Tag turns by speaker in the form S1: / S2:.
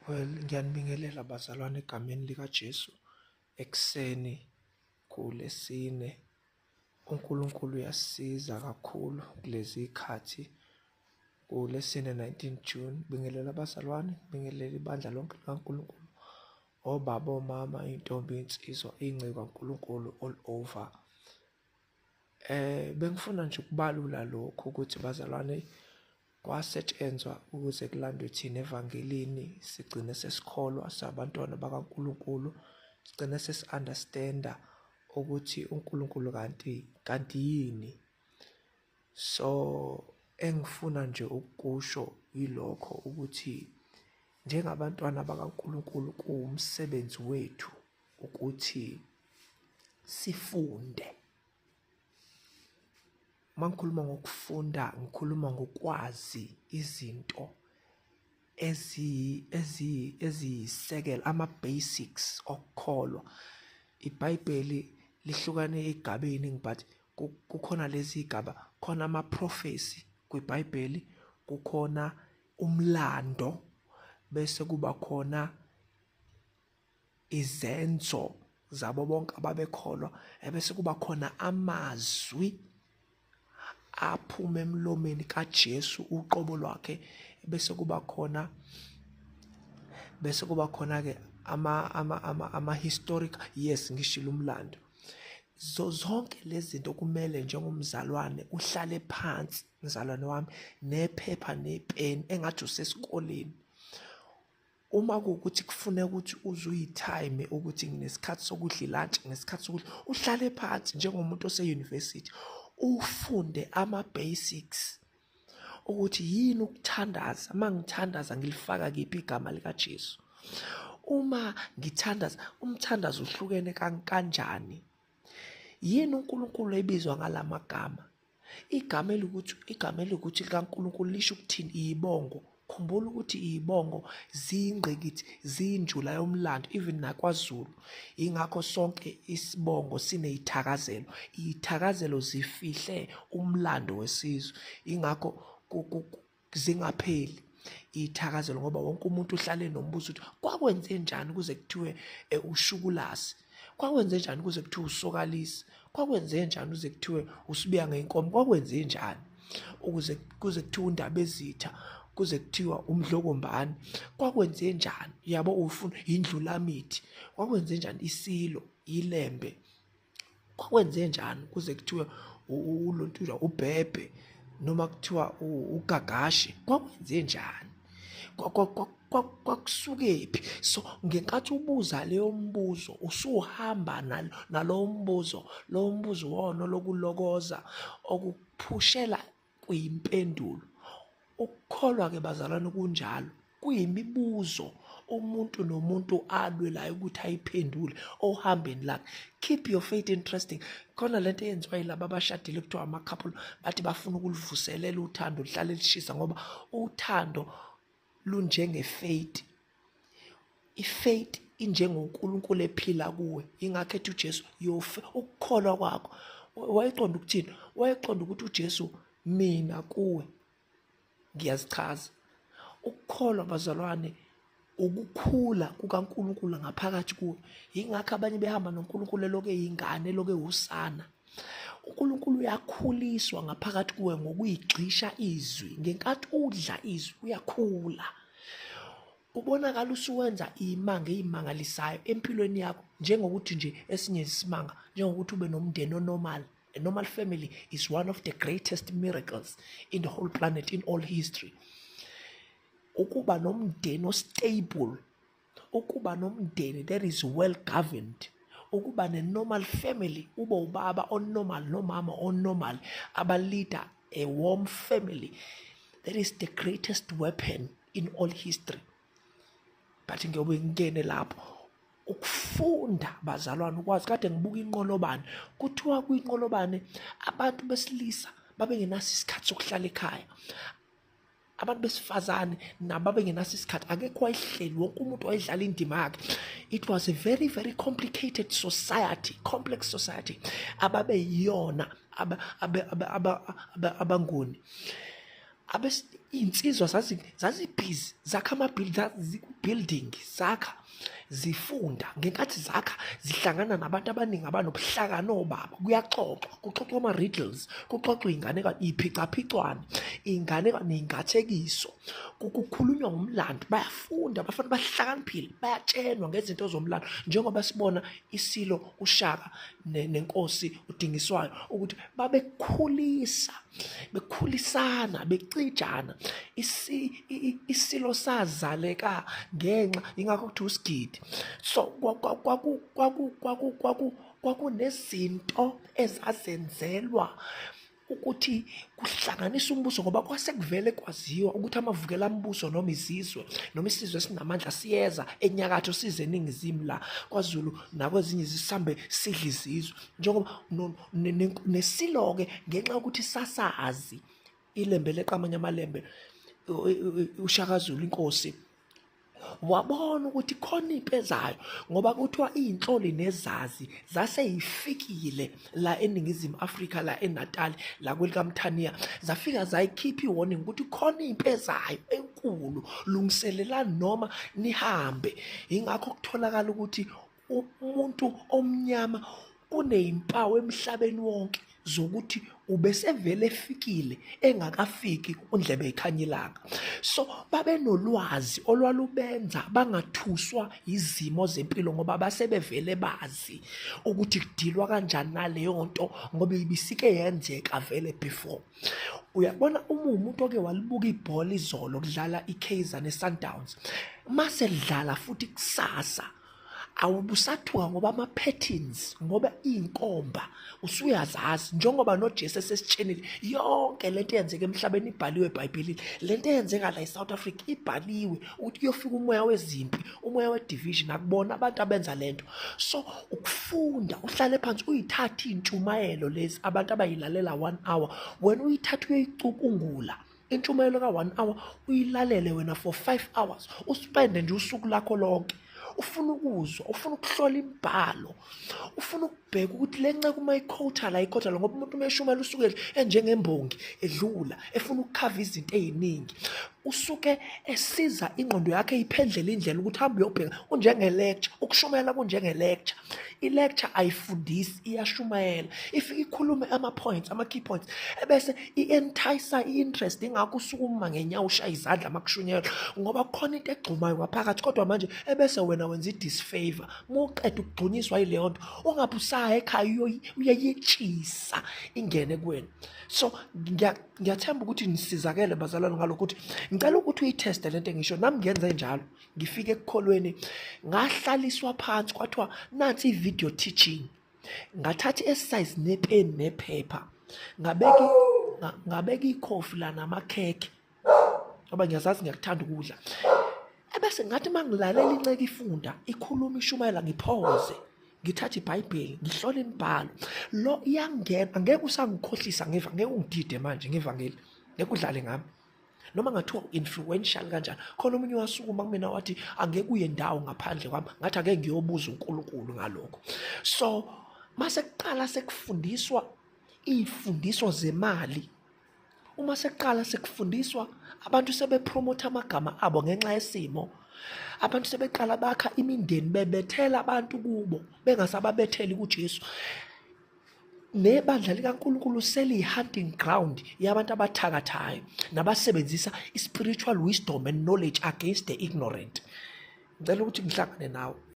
S1: Well, ngiyanibingelela bazalwane egameni likaJesu ekuseni kulesine. UNkulunkulu uyasisiza kakhulu kulezi khathi. Kulesine 19 June, bingelela abazalwane, bingelela ibandla lonke likaNkulunkulu, obaba, omama, iy'ntombi, iy'nsizwa, iy'nceku kaNkulunkulu all over. Bengifuna nje ukubalula lokhu ukuthi bazalwane kwasetshenzwa ukuze kulandwe thina evangelini, sigcine sesikholwa sabantwana bakaNkulunkulu, sigcine sesi-understand-a ukuthi uNkulunkulu kanti kanti yini. So engifuna nje ukukusho yilokho ukuthi njengabantwana bakaNkulunkulu kuwumsebenzi wethu ukuthi sifunde. Uma ngikhuluma ngokufunda ngikhuluma ngokwazi izinto eziyisekelo, ama-basics okukholwa. IBhayibheli lihlukane iy'gaba ey'ningi but kukhona lezi y'gaba, khona ama-prophecy kwiBhayibheli, kukhona umlando, bese kuba khona izenzo zabo bonke ababekholwa, ebese kuba khona amazwi aphuma emlomeni kaJesu uqobo lwakhe, bese kuba khona bese kuba khona ke ama ama ama ama historic, yes, ngishilo umlando. So zonke lezi zinto kumele njengomzalwane uhlale phansi mzalwane wami nephepha nepeni engathi usesikoleni. Uma kuwukuthi kufuneka ukuthi uze uyithayime ukuthi nginesikhathi sokudla ilantshi, ngesikhathi sokudla, uhlale phansi njengomuntu ose-university ufunde ama-basics ukuthi yini ukuthandaza. Uma ngithandaza ngilifaka kephi igama likaJesu? Uma ngithandaza, umthandazo uhlukene kanjani? Yini uNkulunkulu ebizwa ngalamagama? Igama elikuthi igama elikuthi likaNkulunkulu lisho ukuthini? Iyibongo. Khumbula ukuthi iyibongo ziyingqikithi, ziyinjula yomlando even nakwaZulu. Ingakho sonke isibongo sineyithakazelo. Iy'thakazelo zifihle umlando wesizwe. Ingakho zingapheli iy'thakazelo ngoba wonke umuntu uhlale enombuzo ukuthi kwakwenze njani kuze kuthiwe ushukulasi, kwakwenze njani kuze kuthiwe usokalisi, kwakwenze njani kuze kuthiwe usibiya ngey'nkomo, kwakwenze njani ukuze kuze kuthiwe uNdabezitha, kuze kuthiwa uMdlokombane, kwakwenze njani, yabo, ufuna indlulamithi, kwakwenze njani isilo, ilembe, kwakwenze njani kuze kuthiwe ulontula ubhebhe noma kuthiwa ugagashe, kwakwenze njani, kwakusukephi? So ngenkathi ubuza leyo mbuzo usuhamba nalowo mbuzo, lowo mbuzo wona lokulokoza okuphushela kuyimpendulo. Ukukholwa-ke bazalwane kunjalo, kuyimibuzo umuntu nomuntu alwelayo ukuthi ayiphendule ohambeni lakhe. Keep your faith interesting. Khona lento eyenziwa yilaba abashadile kuthiwa ama-couple, bathi bafuna ukulivuselela uthando lihlale lishisa ngoba uthando lunjenge-faith. I-faith injengoNkulunkulu ephila kuwe. Ingakho ethi uJesu ukukholwa kwakho. Wayeqonda ukuthini? Wayeqonda ukuthi uJesu mina kuwe ngiyazichaza. Ukukholwa bazalwane ukukhula kukaNkulunkulu ngaphakathi kuwe. Yingakho abanye behamba noNkulunkulu elokhu eyingane, elokhu ewusana. uNkulunkulu uyakhuliswa ngaphakathi kuwe ngokuyigxisha izwi. Ngenkathi udla izwi uyakhula. Ubonakala usuwenza imanga eyimangalisayo empilweni yakho, njengokuthi nje esinye isimanga, njengokuthi ube nomndeni onormal. A normal family is one of the greatest miracles in the whole planet, in all history. Ukuba nomndeni ostable, ukuba nomndeni that is well governed, ukuba ne-normal family, ube ubaba onormal nomama onormal, abaleader a warm family, that is the greatest weapon in all history. But ngiyobe ngingene lapho ukufunda bazalwane ukwazi. Kade ngibuka inqolobane, kuthiwa kwinqolobane abantu besilisa babengenaso isikhathi sokuhlala ekhaya, abantu besifazane nabo babengenaso isikhathi, akekho wayehleli, wonke umuntu wayedlala indima yakhe. It was a very very complicated society, complex society ababeyiyona abanguni. Iy'nsizwa zazibhizi zakha ama-building, zakha, zifunda. Ngenkathi zakha zihlangana nabantu abaningi abanobuhlakani, obaba, kuyaxoxwa, kuxoxwa ama-riddles, kuxoxwa iy'nganekwane, iy'phicaphicwane, iy'nganekwane, ney'ngathekiso, kukhulunywa ngomlando. Bayafunda abafana, bahlakaniphile, bayatshelwa ngezinto zomlando, njengoba sibona iSilo uShaka nenkosi uDingiswayo ukuthi babekhulisa, bekhulisana, becijana. Isilo sazaleka ngenxa, ingakho kuthiwa uSigidi. So kwakunezinto ezazenzelwa ukuthi kuhlanganise umbuso, ngoba kwase kuvele kwaziwa ukuthi amavukela mbuso noma izizwe noma isizwe esinamandla siyeza enyakatho, size eningizimu la kwaZulu nakwezinye izisambe sidla izizwe. Njengoba nesilo-ke, ngenxa yokuthi sasazi iLembe leqamanye amaLembe, uShaka Zulu, inkosi, wabona ukuthi khona impi ezayo, ngoba kuthiwa iy'nhloli nezazi zaseyifikile la eNingizimu Afrika, la eNatal, la kwelikaMthaniya, zafika zayikhipha i-warning ukuthi khona impi ezayo enkulu, lungiselelani noma nihambe. Ingakho kutholakala ukuthi umuntu omnyama uneyimpawu emhlabeni wonke zokuthi ubesevele efikile engakafiki uNdlebe ikhanyilanga. So babenolwazi olwalubenza bangathuswa izimo zempilo, ngoba basebevele bazi ukuthi kudilwa kanjani naleyo nto, ngoba ibisike yenzeka vele before. Uyabona, uma umuntu oke walibuka ibhola izolo kudlala iKaizer neSundowns, mase lidlala futhi kusasa, awubusathuka, ngoba ama-patterns, ngoba iy'nkomba usuyazazi, njengoba noJesu esesitshenile. Yonke lento eyenzeka emhlabeni ibhaliwe eBhayibhelini. Lento eyenzeka la e-South Africa ibhaliwe, ukuthi kuyofika umoya wezimpi, umoya we-division. Akubona abantu abenza lento. So ukufunda, uhlale phansi, uyithathe iy'ntshumayelo lezi abantu abayilalela one hour, wena uyithathe uyoyicukungula intshumayelo ka-one hour, uyilalele wena for 5 hours, uspende nje usuku lakho lonke ufuna ukuzwa, ufuna ukuhlola imibhalo, ufuna ukubheka ukuthi le nceke uma ikhotha la, ikhotha la, ngoba umuntu uma eshumela usuke enjengembongi edlula, efuna ukukhava izinto ey'ningi, usuke esiza ingqondo yakhe iphendlela indlela ukuthi hambe uyobheka. Unjenge-lecture, ukushumayela kunjenge-lecture. I-lecture ayifundisi, iyashumayela, ifike ikhulume ama-points, ama-key points, ebese i-entice i-interest. Ingakho usukuma ngenyawo, ushaya izandla uma kushunyelwa, ngoba kukhona into egxumayo ngaphakathi. Kodwa manje ebese wena wenza i-disfavor. Uma uqeda ukugxunyiswa yileyo nto, ungabe usaya ekhaya, uyayetshisa ingene kuwena. So ngiyathemba ukuthi nisizakele, bazalwane, ngalokho ukuthi ngicela ukuthi uyitheste lento engisho. Nami ngiyenze njalo, ngifike ekukholweni, ngahlaliswa phansi, kwathiwa nansi i-video teaching. Ngathatha i-exercise nepeni nephepha, ngabeka ikhofi la namakhekhe, ngoba ngiyazazi ngiyakuthanda ukudla, ebese ngathi uma ngilalela inceke ifunda, ikhuluma, ishumayela, ngiphoze, ngithathe iBhayibheli, ngihlole imibhalo lo iyangena. Angeke usangikhohlisa ngeva, ngeke ungidide manje ngevangeli, ngeke udlale ngami noma ngathiwa influential kanjani. Khona omunye wasukuma kumina wathi angeke uye ndawo ngaphandle kwami, ngathi ake ngiyobuza uNkulunkulu ngalokho. So mase kuqala sekufundiswa iy'fundiso zemali, uma sekuqala sekufundiswa, abantu sebepromotha amagama abo ngenxa yesimo, abantu sebeqala bakha imindeni, bebethela abantu kubo, bengasababetheli kuJesu, nebandla likaNkulunkulu seliyi-hunting ground yabantu abathakathayo nabasebenzisa i-spiritual wisdom and knowledge against the ignorant. Ngicela ukuthi ngihlangane nawe.